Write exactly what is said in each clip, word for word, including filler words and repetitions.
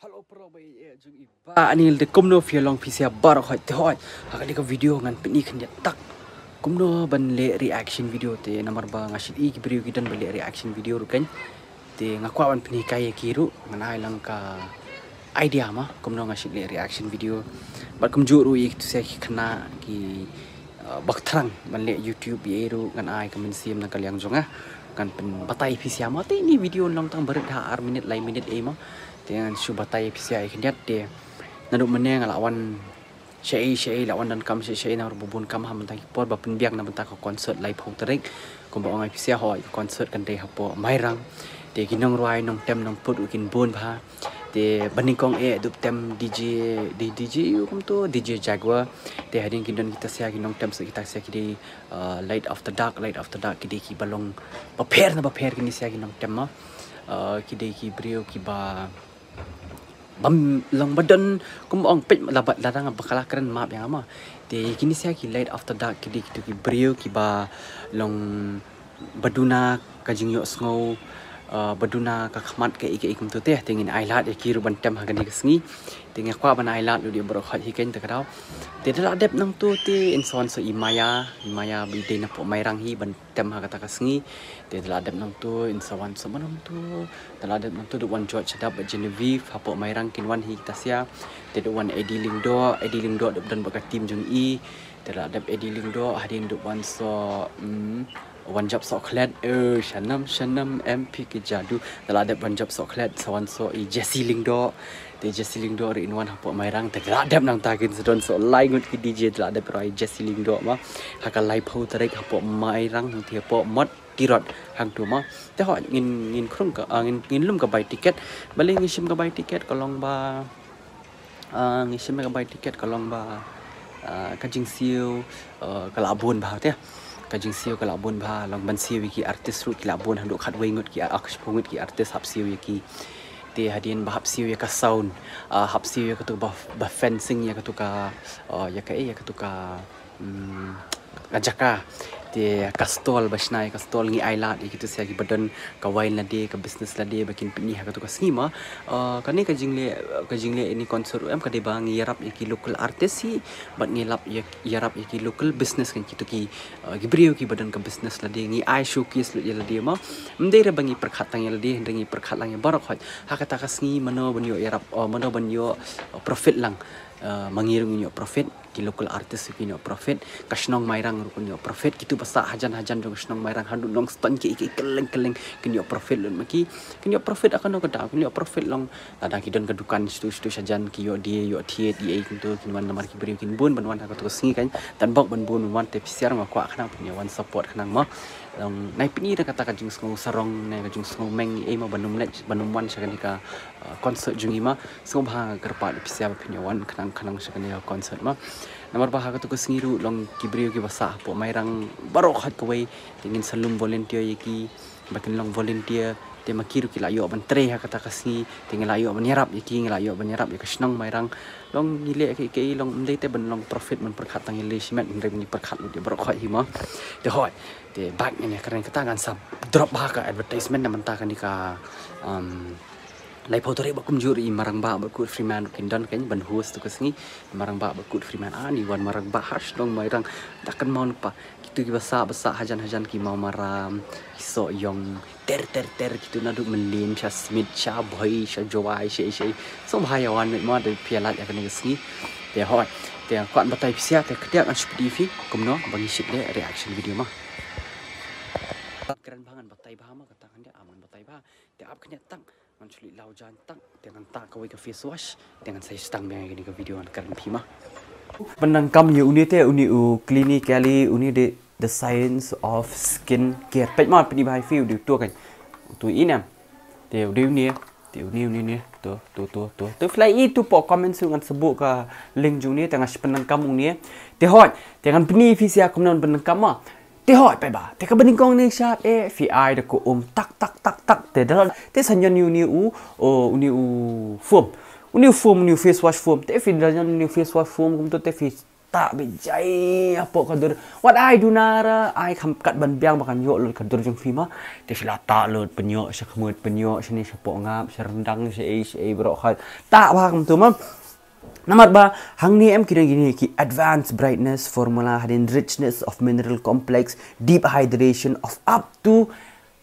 Hello para baieit jong i Bah Anil, te kumno phi long phi sha baroh hoi? Te hoi, ha kane ka video ngan pyni khyndiat tak kumno ban leh reaction video, te namar ba nga shu ïohi ki briew ki don ba leh reaction video ruh kan. Te nga kwah ban pyni kai ïa ki ruh, ngan ai lang ka idea ma kumno nga shu leh reaction video. Bad kumjuh ruh ïa kitu sha ki khynnah ki uh, ba thrang ban leh YouTube ïa ruh, ngan ai ka mynsiem na ka liang jong nga. Ngan pynbatai phi sha ma, te ine i video long tang barit ha ar minit lai minit ei ma. Te ngan shu batai phi sha ïa khyndiat, te naduh mynne nga la wan shaei shaei, la wan donkam shaei shaei, namar ba bun kam ha mynta ki por ba pynbiang na bynta ka concert laiphew tarik. Kumba ong ai phi sha, hoi, ka concert kan dei hapoh Mairang. Te ki nongrwai nongtem nongput ruh kin bun bha. Te ba nyngkong eh dup tem DJ, di DJ ïa kumtu, DJ Jaguar. Te hadien ki don kita sha ki nongtem, sha kita sha ki dei uh, Light After Dark, Light After Dark ki dei kiba long bapher na bapher, kine sha ki nongtem ma. Uh, ki dei ki briew kiba bym long ba don, kum ong peit la ba la dang ba ka la kren map ïa nga ma. Te kine sha ki Light After Dark ki dei kitu ki briew kiba long ba duna ka jingïohsngew, uh, ba duna ka khmat kaei kaei kumtu te. Te ngin ai lad ïa ki ruh ban tem ha kane ka sngi. Te nga kwah ban ai lad lut ïa baroh hoi hi kan, te ka daw. Te da la dep nangtu te yn sa wan sa i Maya, i Maya ba i dei napoh Mairang hi ban tem ha kata ka sngi. Te da la dep nangtu yn sa wan sa ma nangtu. Da la dep nangtu dep wan George Shadap bad Genevieve hapoh Mairang kin wan hi kita sha. Te dep wan Eddie Lyngdoh, Eddie Lyngdoh dep don bad ka team jong i. Te da la dep Eddie Lyngdoh, hadien dep wan sa, mm, wan Jap Sohkhlet, eh, shanam shanam em phi ki jadu. Da la dep wan Jap Sohkhlet, sa wan sa i Jesse Lyngdoh. Te Jesse Lyngdoh ruh in wan hapoh Mairang. Te da la dep nangta kin sa don sa lai ngut ki DJ, da la dep roi Jesse Lyngdoh ma. Ha ka laiphew tarik hapoh Mairang, hangti hapoh Mot Tirot hangtu ma. Te hoi ngin, ngin krung ka, ah, ngin, ngin lum ka bai tiket. Balei ngin shim ka bai tiket, ka long ba, ah, ngin shim ka bai tiket ka long ba, ah, ka jingsiew, ah, ka la bun bha te. Ka jingsiew ka la bun bha, long ban siew ïa ki artist ruh ki la bun, haduh khatwei ngut ki, ah, shiphew ngut ki artist hap siew ïa ki. Te hadien ba hap siew ïa ka sound, ah, hap siew ïa katu ba, ba fencing ïa katu ka, ah, ïa ka, eh, ïa katu ka, mm, ka jaka. Te ka stall, ba shna ïa ka stall, ngi ai lad ïa kitu sha kiba don ka wine lade, ka business lade, ba kin pyni ha katu ka sngi ma. Uh, kane ka jingleh, ka jingleh ine i concert em ka dei ba ngi ïarap ïa ki local artist hi, bad ngi lap ïa, ïarap ïa ki local business kan, kitu ki, uh, ki briew kiba don ka business lade, ngi ai showcase lut ïa lade ma. Ym dei re ba ngi pyrkhat tang ïa lade, hynrei ngi pyrkhat lang ïa baroh hoi. Ha kata ka sngi mano ban ïoh ïarap, uh, mano ban ïoh, uh, profit lang. Uh, ma ngi ruh ngin ïoh profit, ki local artist ruh kin ïoh profit, ka shnong Mairang ruh kin ïoh profit, kitu ba sah hajan hajan jong ka shnong Mairang, haduh Nongstoiñ kiei kiei kylleng kylleng kin ïoh profit lut ma ki. Kin ïoh profit ha kano ka daw, kin ïoh profit long lada ki don ka dukan shitu shitu shajan, ki ïoh die ïoh thied ïa ei kumtu, kin wan namar ki briew kin bun ban wan ha katu ka sngi kan. Tang bok ban bun ban wan, te phi sha ruh nga kwah khnang phin ïa wan support khnang ma. Long nai pyni da kata ka jingsngew sarong ne ka jingsngew meng ei ma, ban ym leit ban ym wan sha kane ka, uh, concert jong i ma. Sngewbha nga kyrpad ïa phi sha ba phin ïa wan khnang khnang sha kane ka concert ma. Namar ba ha katu ka sngi ruh long ki briew kiba sah hapoh Mairang baroh hoi kawei. Te ngin sa lum volunteer ïa ki ba kin long volunteer. Te ma ki ruh ki la ïoh ban trei ha kata ka sngi. Te ngi la ïoh ban ïarap ïa ki, ngi la ïoh ban ïarap ïa ka shnong Mairang. Long ngi leh kiei kiei long ym dei te ban long profit, ban pyrkhat tang ïa lade shimet, hynrei ngi pyrkhat lut ïa baroh hoi hi ma. Te hoi, te bad ngin ïa kren kata ngan sa drop bha ka advertisement na mynta kane ka, um, laiphew tarik ba kumjuh ruh i Marangbah Bakut Freeman ruh kin don kan ban host tu ka sngi. Marangbah Bakut Freeman, ani wan Marangbah ha shnong Mairang. Da kynmaw pa kitu kiba sah ba sah hajan hajan, ki Mawmaram, ki Sohiong, ter ter ter kitu, naduh Mylliem sha Smit sha Bhoi sha Jowai sha ei sha ei. Sngewbha ïa wan met ma, da phi ïa lait ïa kane ka sngi. Te hoi, te kwah batai phi sha, te khyndiat ngan shu pyni phi kumno ba ngi shu leh reaction video ma. Kren bha ngan batai bha ma, kata khyndiat am ngan batai bha. Te ap khyndiat tang, ngan shu leit law jaiñ tang, te ngan tah kawei ka face wash, te ngan sa ïa sdang biang ïa kane ka video ngan kren phi ma. Pyndonkam ïa une te, une u Clinically, une de The Science of Skin Care. Peit ma, pyni bha ïa phi u dei uto kan. Uto i ne em. Te u dei une, te une, une, une. To, to, to, to. To phi la i to hapoh comment section ngan sa buh ka link jong une, te ngan sa pyndonkam une. Te hoi, te ngan pyni phi sha kumno ban pyndonkam ma. Te hoi, peit ba, te kaba nyngkong ne shap eh, phi ai da ka um tak tak tak tak. Te da la, te sa ñion une u, o, une u foam. Une u foam, une u face wash foam. Te phi da ñion une u face wash foam kumto, te phi tah beit jai hapoh ka dur. Wat ai duna ra, ai kham kat ban biang ba kan ïoh lut ka dur jong phi ma. Te shu la tah lut, pynïoh sha khmut, pynïoh shane shapoh ngap, sha ryndang, sha ei sha ei baroh khoit. Tah bha kumtu ma. Namar ba hangne em ki don kine ki advanced brightness formula, hadien richness of mineral complex, deep hydration of up to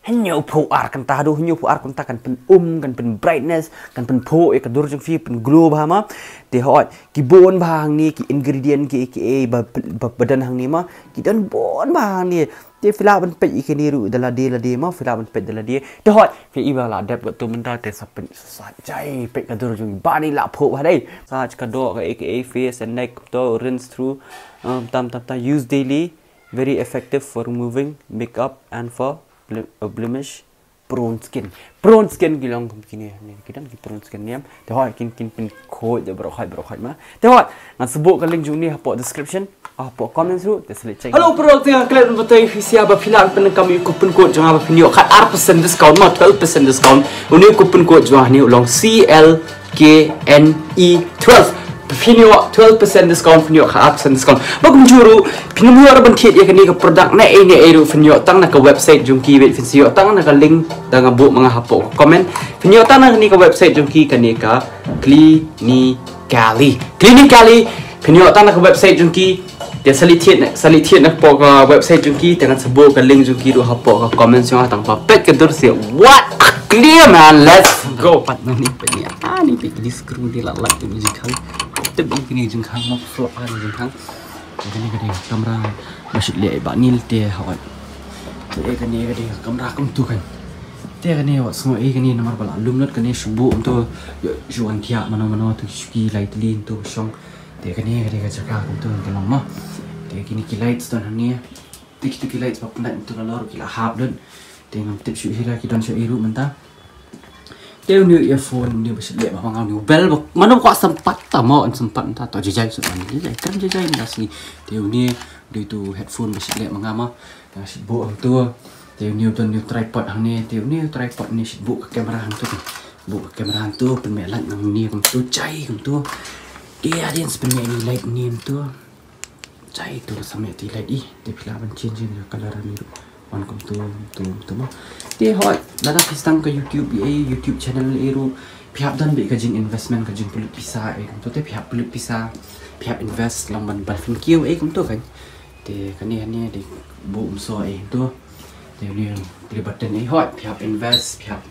hynñiewphew ar kynta, haduh hynñiewphew ar kynta kan pyn-um, kan pyn brightness, kan pynphuh ïa ka dur jong phi, pyn glow bha ma. Te hooid, ki bun bha hangne ki ingredient ki, ki, ba, ba, ba don hangne ma. Ki don bun bha hangne. Te phi lah ban peit ïa kine ruh da lade lade ma, phi lah ban peit da lade. Te hooid, phi i ba la dep katto mynta te sa pyn, sa jai peit ka dur jong i ba ni la phuh bha dei. Sa ka doh ka, aka face and neck to rinse through, um, tam tam tam, use daily, very effective for removing makeup and for ble-, uh, blemish prone skin. Prone skin ki long kum kine, ne, ki don ki prone skin ne em. Te hooid, kin, kin pynkhuid da baroh khoit, baroh khoit ma. Te hooid, ngan sa buh ka link jong une hapoh description, hapoh comments ruh, te sa leit check. Hello, bro, te nga klet ban batai phi sha ba phi lah ban pyndonkam ïa u coupon code jong nga ba phin ïoh khat ar percent discount ma, twelve percent discount. Une u coupon code jong nga hangne u long C L K N E twelve. Phin ïoh twelve percent discount, phin ïoh khat ar percent discount. Ba kumjuh ruh, phin ym ïoh ruh ban thied ïa kane ka product na ei na ei ruh, phin ïoh tang na ka website jong ki, wait, phin sa ïoh tang na ka link da nga buh ma nga hapoh ka comment. Phin ïoh tang na kane ka website jong ki, kane ka Clinically. Clinically, phin ïoh tang na ka website jong ki. Te sa leit thied na, sa leit thied na hapoh ka website jong ki, te ngan sa buh ka link jong ki ruh hapoh ka comment jong nga, tang ba peit ka dur sha. What a clear, man. Let's go. Pat na ni peit ni. Ah, ni peit ni screw ni la la ni jingkhang. Te bang kine jingkhang ma, flop ha ni jingkhang. Kane ka dei ka kamra ba shu leh ba nil te hooid. Te kane ka dei ka kamra kumtu kan. Te kane wat sngew ei kane namar ba la lum lut kane shu buh kumtu. Ïoh shu wan thiah mano mano tu shu ki lai tylli tu shong. Te kane ka dei ka jaka kumtu ka long ma. Te kine ki lights don hangne. Te kito ki lights ba pynlait kumtu nalor ki la hap lut. Te ngam tip shuh hi la ki don shuh ei ruh mynta. Te une u earphone une ba shu leh ma nga, une u bel ba mano kwah sympat ta mo, yn sympat mynta, to jai jai shu, jai jai, kren jai jai mynta shi. Te une dei tu headphone ba shu leh ma nga ma. Te nga shu buh kumtu. Te une u don une u tripod hangne, te une u tripod une shu buh ka camera hangtu. Buh ka camera hangtu, pynmih light nangne kumtu, jai kumtu. Te hadien sa pynmih une light ne kumtu. Jai tu sa mih te light i, te phi lah ban change ïa ka color ani ruh. Wan kumtu, kumtu, kumtu mo. Te hooid, lada phi sdang ka YouTube, ïa YouTube channel ïa ruh. Phi hap don beit ka jing investment, ka jing pynlut pisa ïa kumtu, te phi hap pynlut pisa, phi hap invest lang ban, ban phin kiew ïa kumtu kan. Te kane, kane dei buh umso ïa kumtu. Te une play button ïa, hooid, phi hap invest, phi hap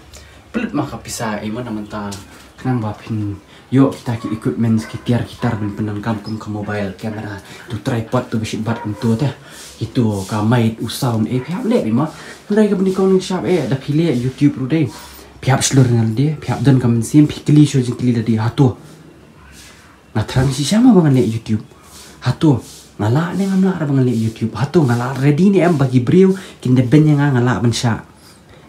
pynlut ma ka pisa ïa mo na mynta khnang ba phin ïoh kita ki equipments ki tiar ki tar ban pyndonkam kum ka mobile camera, tu tripod tu ba shit bat kumtu te. Itu ka mic u sound ïa phi hap leh beit ma. Hynrei ka bynta kong ning shap ïa da phi leh YouTube ruh dei. Phi hap shlur ngan de, phi hap don ka mynsiem, phi kylli shuh jingkylli da de hato. Nga thrang shisha ma ba ngan leh YouTube. Hato nga lah ne ngam lah re ba ngan leh YouTube. Hato nga lah ready ne em ba ki briew kin da beiñ ïa nga, nga lah ban shah.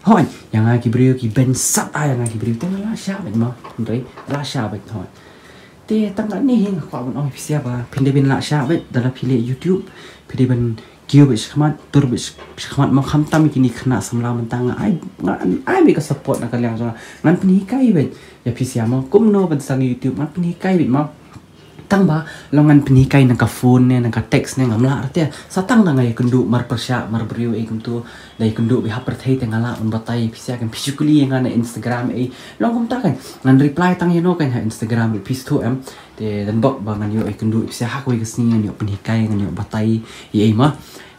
Hooid, ïa nga ki briew ki beiñ sat ai ïa nga ki briew te nga lah shah beit ma. Hynrei lah shah beit hooid. Te tang katne hi nga kwah ban ong ïa phi sha ba phin da bin lah shah beit da la phi leh YouTube. Phi da ban kiew beit shakhmat, tur beit shakhmat mo, khamtam kine khynnah samla mynta nga ai, nga ai beit ka support na ka liang jong nga. Ngan pynhikai beit ïa phi sha mo kumno ban sdang YouTube, ngan pynhikai beit mo. Tang ba long ngan pynhikai na ka phone ne na ka text ne ngam lah re te. Sa tang da nga ïakynduh mar pyrshah mar briew ei kumtu. Da ïakynduh beit ha pyrthei te nga lah ban batai ïa phi sha, kan phi shu kylli ïa nga na Instagram ei. Long kumta kan ngan reply tang ïa no kan ha Instagram beit, phi sngewthuh em. Te don bok ba ngan ïoh ïakynduh ïa phi sha ha kawei ka sngi, ngan ïoh pynhikai, ngan ïoh batai ïa ei ma.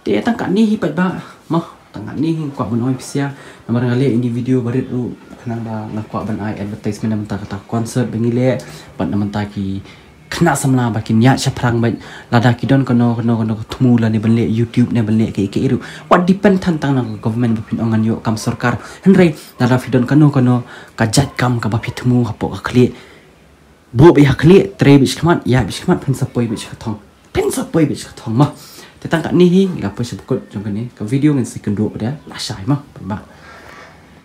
Te tang katne hi pat ba ma. Tang katne hi nga kwah ban ong ïa phi sha. Namar nga leh ïa ini video barit ruh khnang ba nga kwah ban ai advertisement na bynta kata ka concert ba ngi leh bad na bynta ki khynnah samla ba kin ïaid shaphrang beit. Lada ki don kano kano kano ka thmu lane ban leh YouTube ne ban leh kaei kaei ruh, wat depend than tang na ka government ba phin ong ngan ïoh kam sorkar. Hynrei lada phi don kano kano ka jait kam kaba phi thmu hapoh ka khlieh, buh beit ha khlieh, trei beit shakhmat, ïaid beit shakhmat, phin sa poi beit sha ka thong. Phin sa poi beit sha ka thong ma. Te tang katne hi, ngi la poi sha ba kut jong kane ka video, ngin sa ïakynduh pat de, lashai ma. Bye bye.